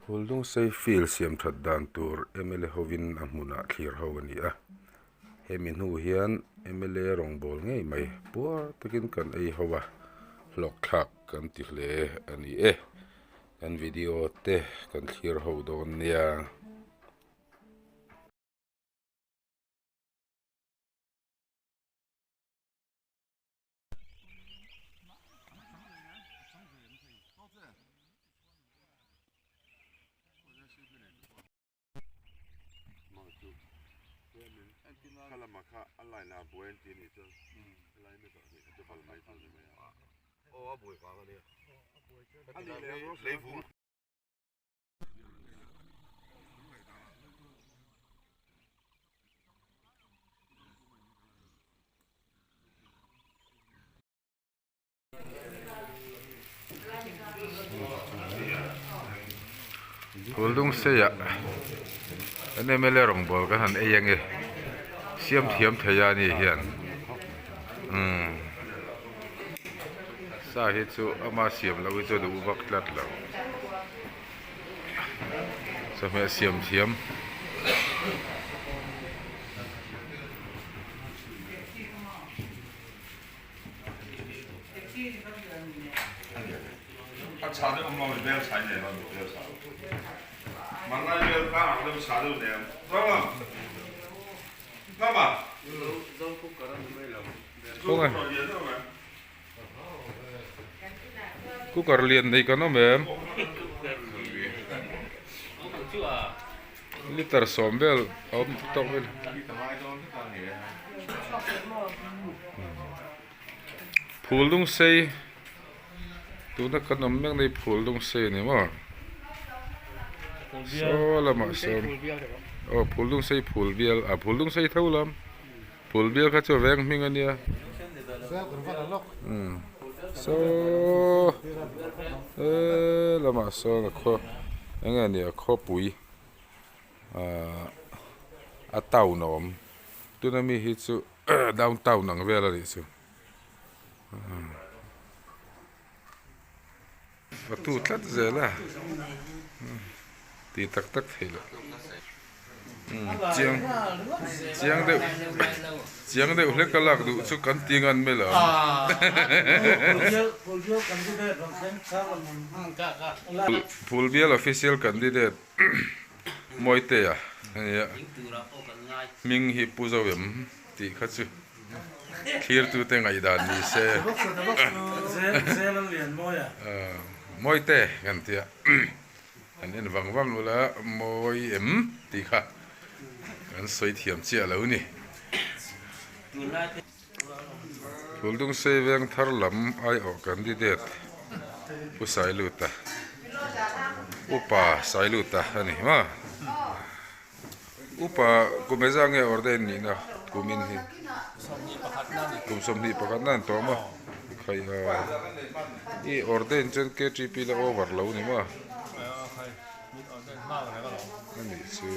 Phuldungsei field siam that dan tur mla hovin a hmunah thlir ho a ni a, hemi hnu hian mla rawngbâwl ngei mai puar takin kan ei ho a, hlawkthlak kan ti hle a ni e. Kan video te kan thlir ho dawn nia. Phuldungseiah an mla rawngbâwl kan han ei ange siam thiam thei a ni hian umm sa hi chu ama siam loh hi chu a duh vak tlat lo chawhmeh siam thiam. Cooker lian nei kan awm em? Liter sawm vel a awm tawk vel. Phul dung sei tuna kan awm mek nei phul dung sei a ni maw? Saw lamah sawn aw phul dung sei phul bial ah phul dung sei tho lam phul bial kha chu a veng hming a nia saw helamah sawn a khaw eng nge ni a khawpui ahh a town a awm tuna mi hi chu down town ang vel a nih chu a tu tlat zel a ti tak tak thei loh chiang chiang deuh chiang deuh hlek a lak duh chu kan ti ngan mai lo Phulbial official candidate Mawitea a nia hming hi Pu Zoem tih kha chu thlirtute ngaihdan ni se Mawite kan tia an en vang vang ula mawi em tih kha kan sawi thiam chiah lo ni. Phuldungsei veng thar lam aiawh candidate Pu Sailuta Upa Sailuta a ni maw? Upa kum engzah nge ordain nihna kumin hi? Kum sawmhnih pakhatna an tawh maw? Khai a i ordain chuan KTP la over lo ni maw? A nih chu.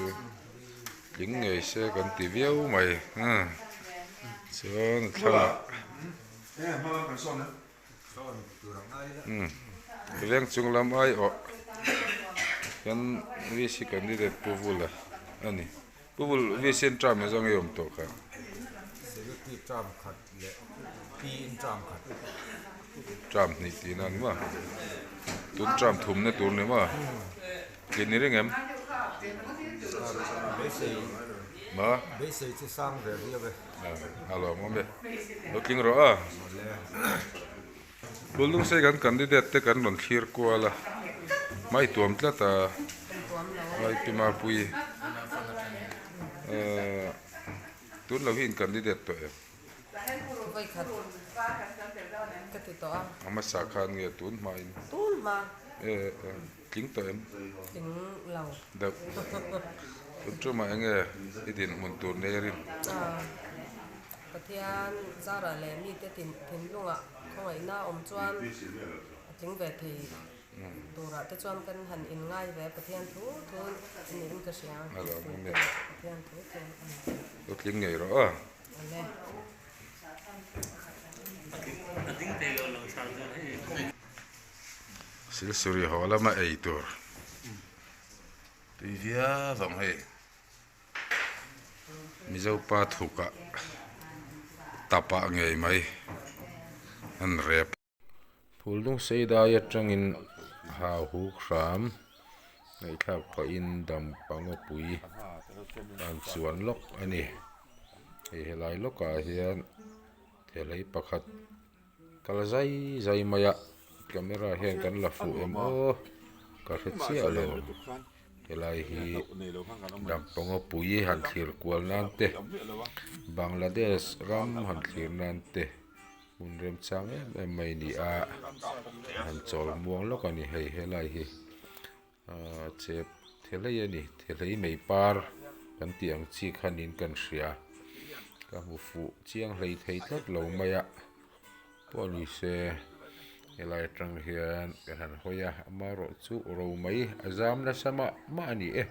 Tling ngei se kan ti viau mai chuan a thlalak veng chung lam ai awh kan VC candidate Pu Vula a ni Pu Vul VC an term zawng i awm tawh kha term hnih tihna a ni maw tun term thumna tur a ni maw. Tlin ni reng em? Ma? Beisei chu sang ve viau e. A lawm awm e. Lo tling rawh a. Buldungsei kan candidate te kan rawn thlir kual a. Hmai tuam tlat a. Hmai pi Mapui. Tun lo hi in candidate tawh em? Vawikhat ka ti tawh a. A hmasa khan nge tun hmain? Tun hma. E e. Tling tawh em? Tling lo. Deuh. Tun chu mah enge i dinhmun tur nei a rin? Pathian zarah leh mite thinlungah khawngaihna awm chuan a tling ve thei turah te chuan kan han inngai ve a, Pathian thu thu niin ka hria. A lo awm e. Pathian thu thu a ni. Lo tling ngei rawh a. Awle. A ding thei lo lang sar chuan hei. Silsuri haw lama ei tur. Tui viau ang hei. Mizo pa thukah tapah ngei mai an rep. Phuldung sei dai atangin hau huk hram ngaihthlak pahin dam pangawpui an chuan lawk a ni. Hei helai lawkah hian thelei pakhat kal zai zai mai a camera hian kan la fuh em aw ka hre chiah lo helai hi Dampangawpui han thlir kual nan te Bangladesh ram han thlir nan te hmun remchang em em mai a ni a han chawl muang lawk a ni hei helai hi ahh chep thelei a ni thelei mai par kan tih ang chi kha niin kan hria ka hmu fuh chiang hlei thei tlat lo mai a pawh ni se helai atang hian kan han hawi a amaherawhchu ro mai a zam nasa mah mah a ni e.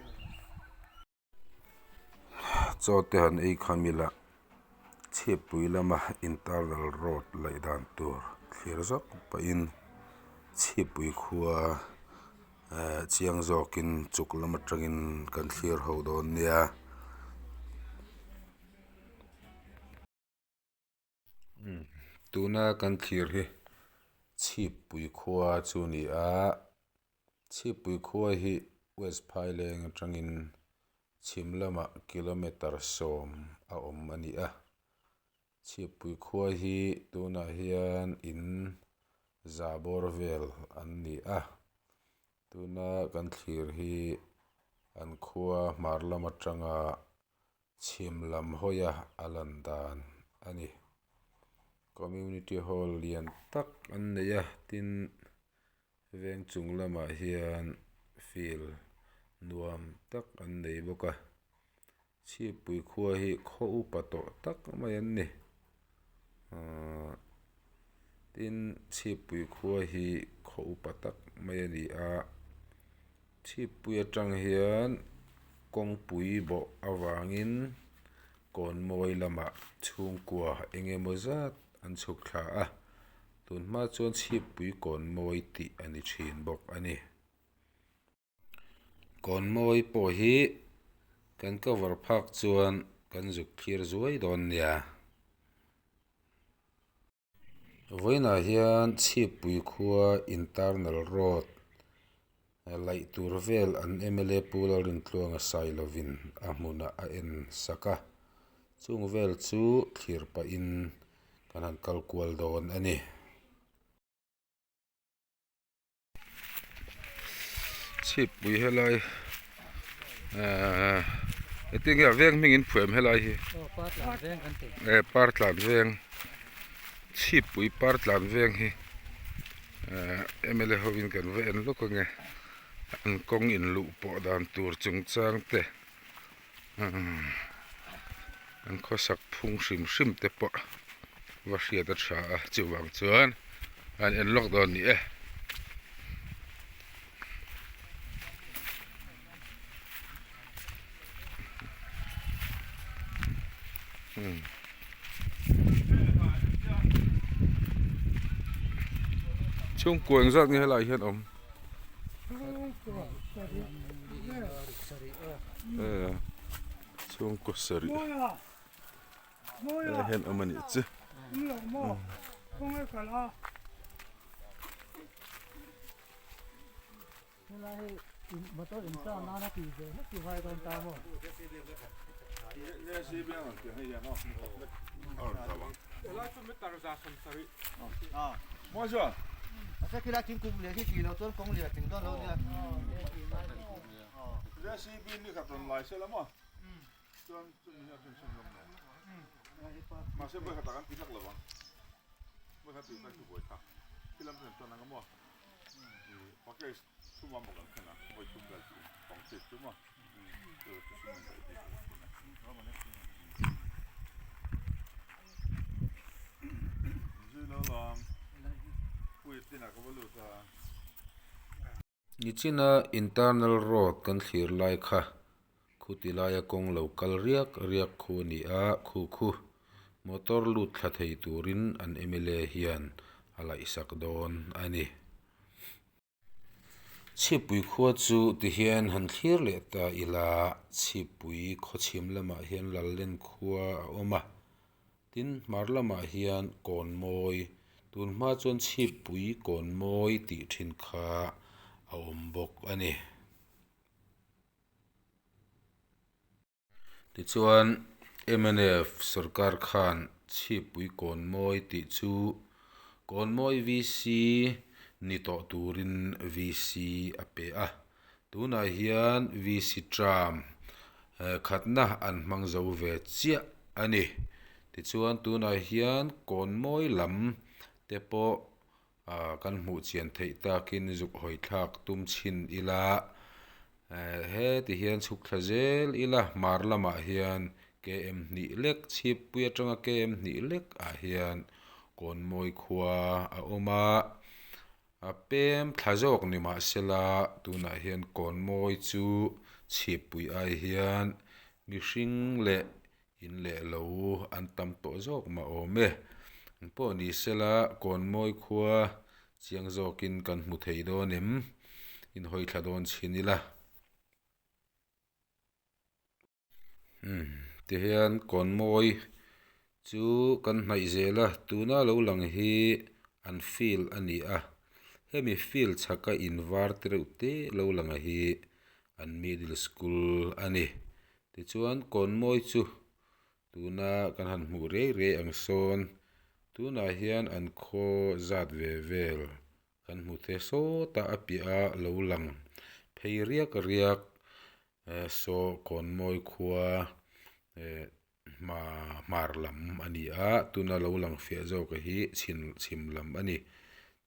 Chaw te han ei kham ila chhiatpui lama internal road laih dan tur thlir zawk pahin chhiatpui khua ehh chiang zawkin chuk lam atangin kan thlir ho dawn nia. Tuna kan thlir hi chhiatpui khua chu a ni a. Chhipui khua hi West Phaileng atangin chhim lamah kilometer sawm a awm a ni a. Chhipui khua hi tunah hian in za bawr vel an ni a. Tuna kan thlir hi an khua hmar lam atanga chhim lam hawia a lan dan a ni. Community hall lian tak an nei a tin Veng chung lamah hian field nuam tak an nei bawk a, chhipui khua hi khaw upa tawh tak mai an ni ahh tin chhipui khua hi khaw upa tak mai a ni a, chhipui atang hian kawngpui bawh avangin kawnmawi lamah chhungkua eng emaw zat an chhuk thla a. Tun hma chuan chhipui kawn mawi tih a ni thin bawk a ni. Kawn mawi pawh hi kan cover phak chuan kan zuk thlir zuai dawn nia. Vawiinah hian chhipui khua internal road laih tur vel an mla Pu Lalrintluanga Sailovin a hmunah a en sak a, chung vel chu thlir pahin kan han kal kual dawn a ni. Chhipui helai ehh engtin nge a veng hming in phuah em helai hi eh partlan veng chhipui partlan veng hi. Ehh mla hovin kan va en lawk ange an kawng in luh pawh dan tur chungchang te umm an khawsak phung hrim hrim te pawh va hriat a tha a chuvang chuan an en lawk dawn ni e. Chhungkua engzat nge helaiah hian awm chhungkua sarih helaiah hian awm a nih chu. Nichina internal road kan thlir lai kha khuti laia kawng lo kal riak riak khu a ni a, khu khu motor lut thla thei turin an mla hian a laihsak dawn a ni. Chhippui khua chu ti hian han thlir leh ta ila, Chhippui khawchhim lamah hian Lallen khua a awm a, tin hmar lamah hian Kawnmawi, tun hma chuan Chhippui Kawnmawi tih thin kha a awm bawk a ni. Tichuan, mnf sorkar khan Chhippui Kawnmawi tih chu Kawnmawi VC ni tawh turin VC a pe a. Tunah hian VC term khatna an hmang zo ve chiah a ni. Tichuan, tunah hian Kawnmawi lam te pawh Kan hmuh chian theih takin zuk hawi thlak tum chhin ila, heti hian chhuk thla zel ila hmar lamah hian KM hnih lek chhippui atanga KM hnih lek ah hian Kawnmawi khua a awm a, a pem thla zawk ni mahsela tunah hian Kawnmawi chu chhippui ai hian mihring leh In leh lo an tam tawh zawk mah awm e. Eng pawh ni sela Kawnmawi khua chiang zawkin kan hmu thei dawn em? In hawi thla dawn chhin ila. Umm tihian Kawnmawi chu kan hnaih zel a, tuna lo lang hi an field a ni a, hemi field chhaka in var te reuh te lo lang hi an middle school a ni. Tichuan Kawnmawi chu tuna kan han hmuh rei rei ang sawn tunah hian an khaw zat ve vel kan hmu the sawtah a piah a lo lang phei riak riak saw Kawnmawi khua eh hma hmar lam a ni a tuna lo lang fiah zawk hi chhin chhim lam a ni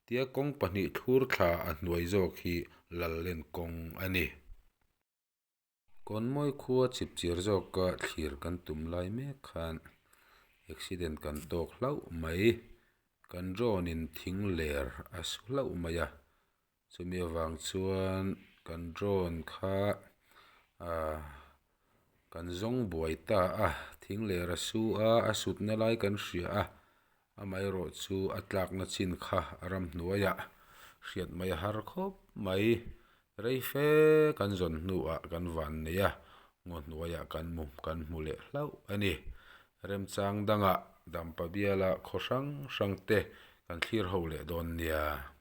tia kawng pahnih thlur thla a hnuai zawk hi Lallen kawng a ni. Kawnmawi khua chipchir zawka thlir kan tum lai mek khan accident kan tawk hlauh mai. Kan drone in thing ler a su hlauh mai a, chumi avang chuan kan drone kha ahh kan zawng buai ta a, thing ler a su a, a sutna lai kan hria a, Amaherawh chu a tlakna chin kha ramhnuaiah hriat mai a har khawp mai. Rei fe kan zawn hnuah kan van nei a, ngaw hnuaiah kan mu kan hmu leh hlauh a ni. Remchang dangah Dampa biala khaw hrang hrang te kan thlir ho leh dawn nia.